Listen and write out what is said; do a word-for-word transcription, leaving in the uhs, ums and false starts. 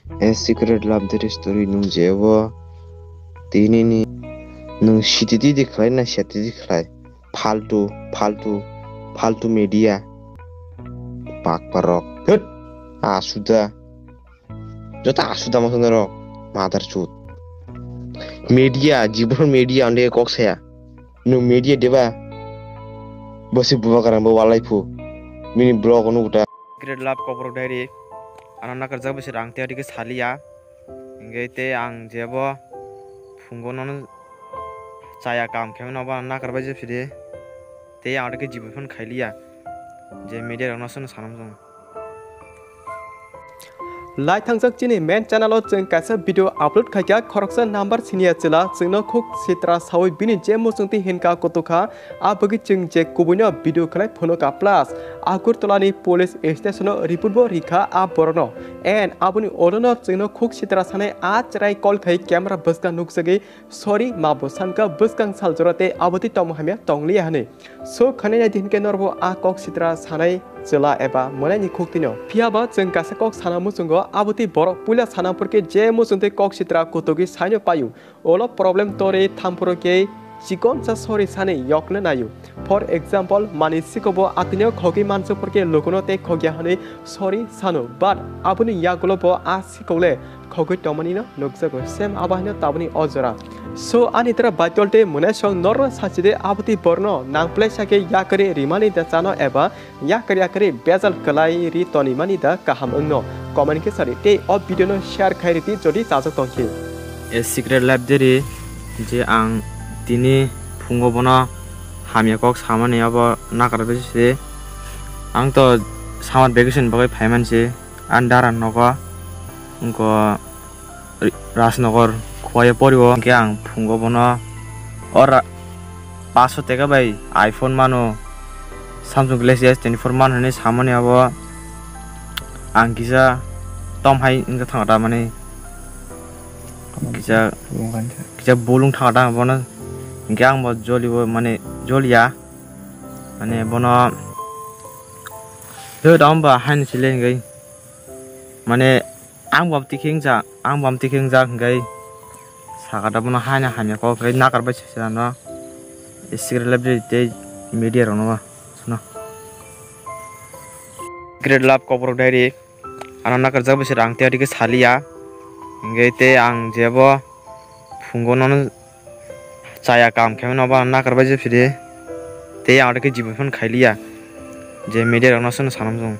A secret love story nung jebo tini ni nung sititi di khlai na sititi khlai. Faltu, faltu, faltu media. Pakparok. Hut. Asuda. Joto asuda masana rok. Mother chut. Media, jibon media onde kok saya. Nung media deba. Bosi bubagrang bo walai phu. Mini blog onu uta. Secret love kokrok diary. Ano nakarjak bisi rang tei adike saliya. Hingke tei ang jebo phungo nono chaya kam khe mano ba nakar bai je phiri. Tei ang adike jibo phone khailiya. Je media rok no sono sanam jong. Lai thangjak chini main channel o chwng kaisa video upload khaikha, khoroksa number siniya chwla chwngno khuk sitra sawi bini je muchungtwi hinka kutukha, a bagwi chwng je kubuino video khlai phunuka plus Agartala ni police station o report bo rikha a borokno. And aboni olono chwngno khuk sitra sanai a chwrai call khai camera bwskang nukjagwi sorry ma bo sanka bwskang saljora tei abotwi tongma hamya tongliya hwnwi. So khwnai nai di hinkhe norbo a kok sitra sanai chwla eba mwnaini khuktwino. Phiyaba chwng kaisa kok sana muchungo, abotwi borok puila sana phurkhe je muchungtwi kok sitra kutugwi saino paio. Olo problem torwi thamphuru khe chikonsa sorry sani yokna naio. For example, mani sikobo atwino khogwi mansa phurkhe lukuno tei khogya hwnwi sorry sano, but aboni yagulo bo a sikokle khogwi tongmanino nukjago. Same abo haino taboni o jora. So ani tara Baitol tei Mwnaisong norno sachide abotwi borno nangplai sakhe yakarwi rimani da chano eba yakarwi yakarwi bejal kwlai ri tonimani da kaham wngno comment khe sari tei o video no share khai ridi jodi chajak tongkhe. A secret life diary je ang tini phungo bono hamya kok samani abo nakar besi se. Ang to summer vacation bagwi phaimanse. Ani dara nogo wngkha Rajnagar Khowai o pori o. Hingke ang phungo bono o ra-, paso teka bai iPhone mano, Samsung Galaxy S twenty-four mano hinui samani abo. Ang kisa tom hai wngkha thangta mani kisa, kisa bolong thangta bono. Hingke ang bo joli bo mane joliya mane bono. He dam ba haini sile hingke. Mane ang bam tikhe wngjak, ang bam tikhe wngjak hwnkhe sakha da bono haino hamya kok hwnkhe nakar bai se se ano secret life diary tei media rokno suno. Secret love kokrok diary ano nakarjak bai se rang tei adike saliya hwnkhe tei ang jebo phungo nono chaya kam khe mano ba nakar bai je phiri tei ang adike jibo phone khailiya je media rokno suno sanam jong.